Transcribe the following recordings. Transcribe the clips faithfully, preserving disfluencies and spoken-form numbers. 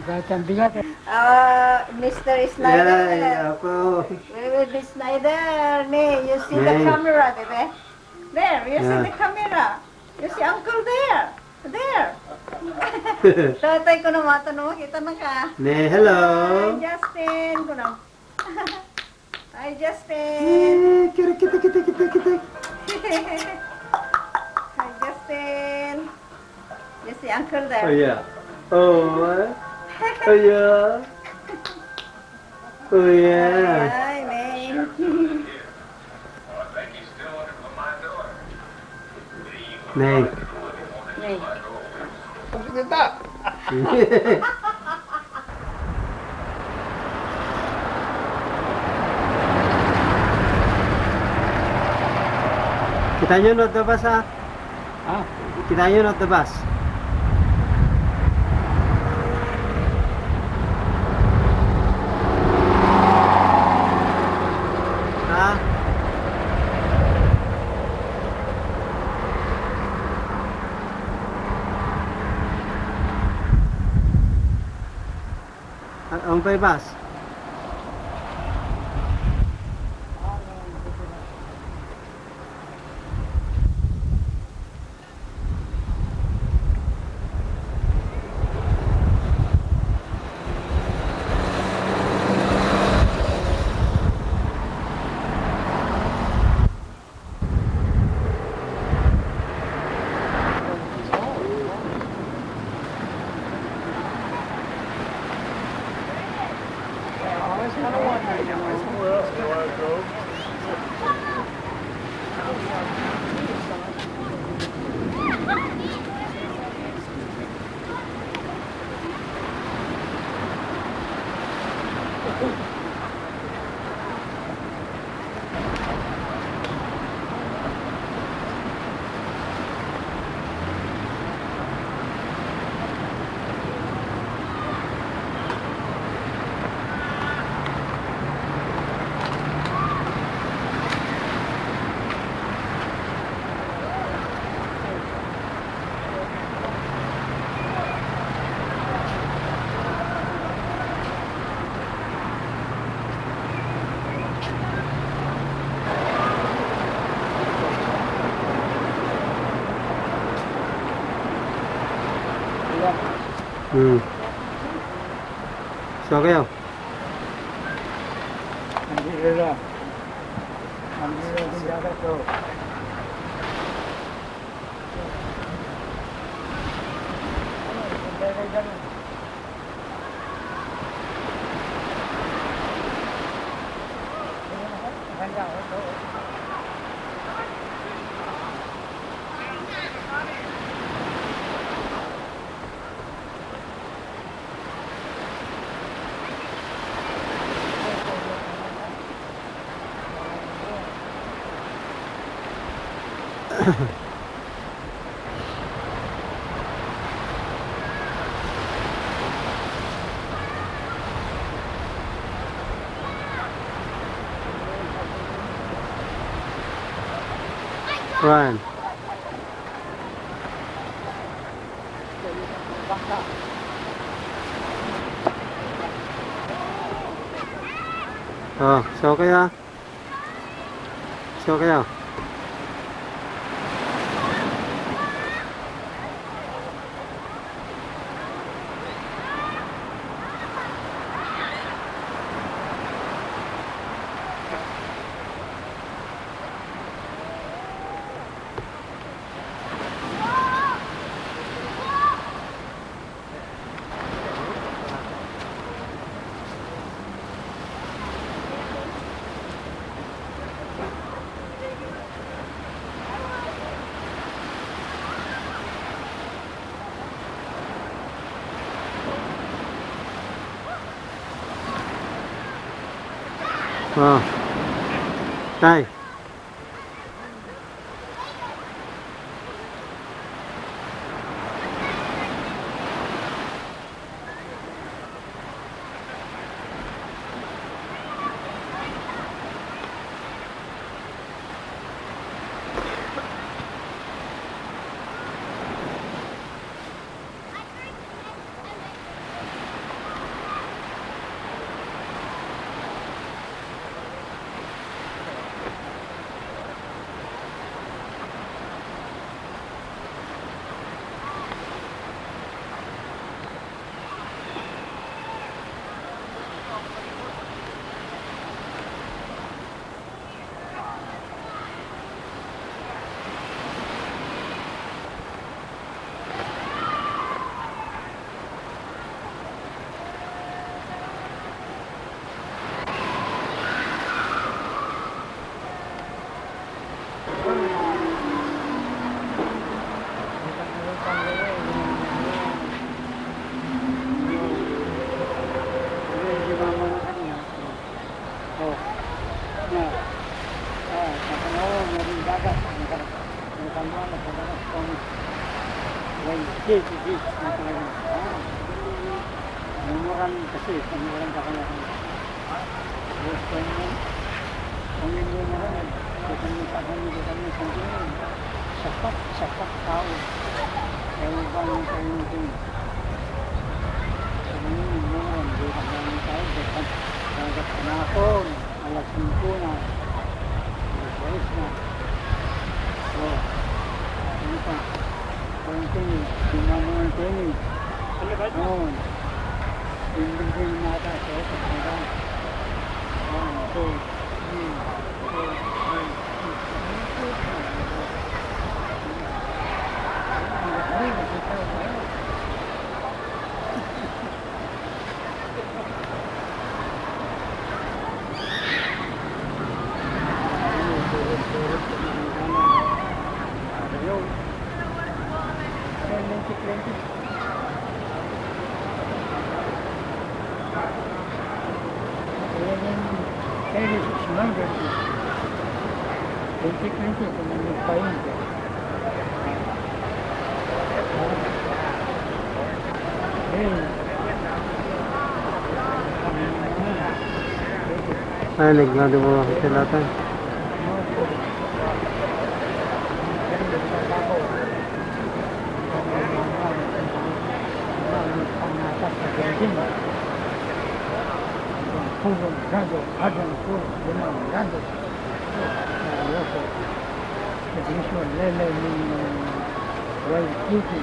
Bigat yan, bigat eh. Ah, Mister Snyder. Yeah, yeah, ako. We will be Snyder, ne. You see the Ne. camera, di ba? There, you see Yeah. the camera. You see Uncle there. There. Tatay ko naman, ito na makita na ka. Ne, hello. Hi, Justin. Kuno. Hi, Justin. Eh, kiri, kiti, kiti, kiti, kiti. Hi, Justin. You see Uncle there? Oh, yeah. Oh, eh? Oh, yeah. Oh, yeah. Hi, May. Nay. Nay. Kita nyo no, the bus, ah? Ha? Kita nyo no, the bus? Ha? A-, ang paybas. Hmm. So, kayo? Nandito lang. Nandito lang yung dagat, oh. Ryan. Oh, so kaya? So kaya? Oh. Tay. Sa Pangawang, may dagat. Ang kar-, ang kalwa, nagkadagat kong, well, J P G, ang talagang, ah, memoran kasi, memoran ka kaya. Tapos, kung, kung yung memoran, eh, kung yung tagal nito kami, kung yun, sapat, sapat tao. Kaya mo ba yung kayo natin? Kung yung memoran, di ka namin tao, dagat, dagat panakon. Alas singko na. Alas sais na. Oh. Ano pa? Konti. Di na mo ang tennis. Ano ba? Oo. Yung building na ata, so, sa kanila. One, two, three, four, five, six, seven, eight, nine. Ang laki, nakita ko. Twenty twenty, kung ano pa yun. Ay, naglado mo kasi lahat, eh. Puro grado, adang puro, limang grado. Servisyo, lele ni Waikiki.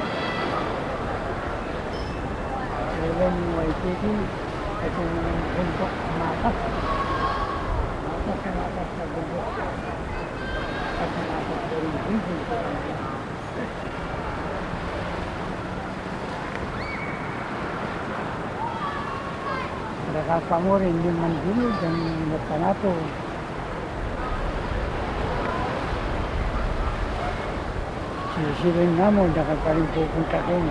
Lele ni Waikiki, ito yung bundok, matas. Matas na matas sa bundok. At matas na rin dito sa Dakapangurin yung mandilid, ang napanato. Sisirin nga mo, dakaparin pupunta kayo.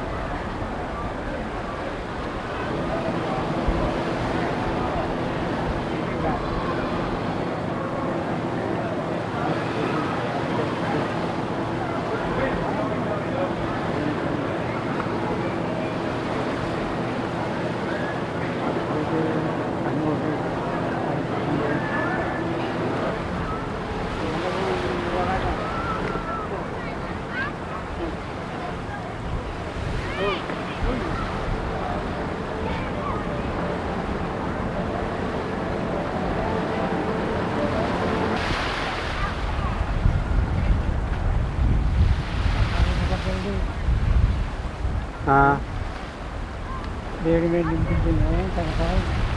Ah. Diri may building, eh, tangkay.